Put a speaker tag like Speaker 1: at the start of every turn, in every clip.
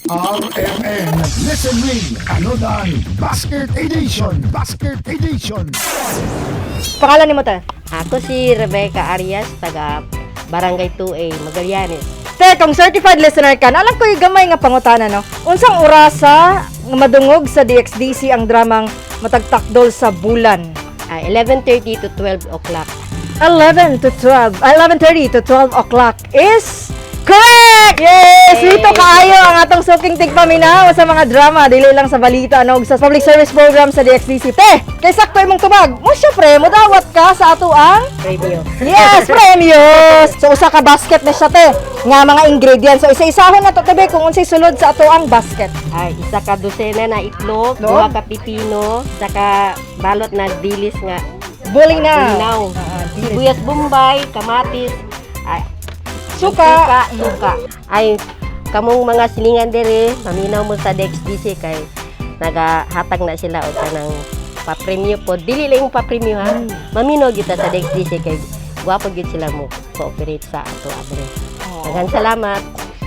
Speaker 1: RMN Listen Win Panudan Basket Edition. Basket Edition.
Speaker 2: Pangalan nimo, te?
Speaker 3: Ako si Rebecca Arias, taga Barangay 2A, Magallanes.
Speaker 2: Te, kung certified listener ka, alam ko yung gamay nga pangutana, no? Unsang orasa nga madungog sa DXDC ang dramang Matagtakdol sa Bulan?
Speaker 3: Ah, 11:30 to 12 o'clock.
Speaker 2: 11 to 12, 11:30 to 12 o'clock is correct! Yes!
Speaker 3: Yay!
Speaker 2: Dito kaayo ang atong suking tigpaminaw sa mga drama, dili lang sa balita, no, ug sa public service program sa DXDC. Te, kay sakto imong tubag, mo syempre, modawat ka sa ato ang
Speaker 3: Premyo.
Speaker 2: Yes, premyos! So usa ka basket na siya, te, nga mga ingredients. So isa-isahon na to, te, kung unsay sulod sa ato ang basket.
Speaker 3: Ay, isa ka dosena na itlog,
Speaker 2: Itlog?
Speaker 3: duha ka pipino, isa ka balot na dilis nga
Speaker 2: Bulinaw.
Speaker 3: bulinaw.
Speaker 2: Ah, dilis.
Speaker 3: Sibuyas bombay, kamatis, ay,
Speaker 2: Suka.
Speaker 3: Suka, suka. Ay, kamong mga silingan dere, maminaw mo sa DXDC kay nagahatag na sila og kanang papremyo po. Dili lang yung papremyo ha. Maminaw gyud ta sa DXDC kay gwapo gyud sila mo cooperate sa ato adre. Daghang salamat.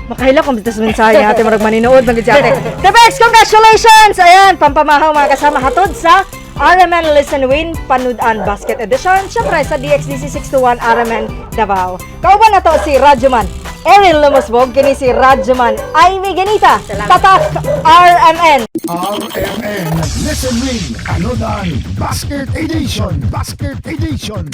Speaker 2: Makahila kung bitas mensahe ate, murag maninood man gid si ate. Tebex, congratulations! Ayan, pampamahaw, mga kasama, hatod sa RMN Listen Win Panudan Basket Edition. Siyempre sa DXDC 621 RMN Davao. Kauban na to si Radyoman Erin Lumusbog, kini si Radyoman Ivy Ganita. Tatak RMN.
Speaker 1: RMN Listen Win Panudan Basket Edition. Basket Edition.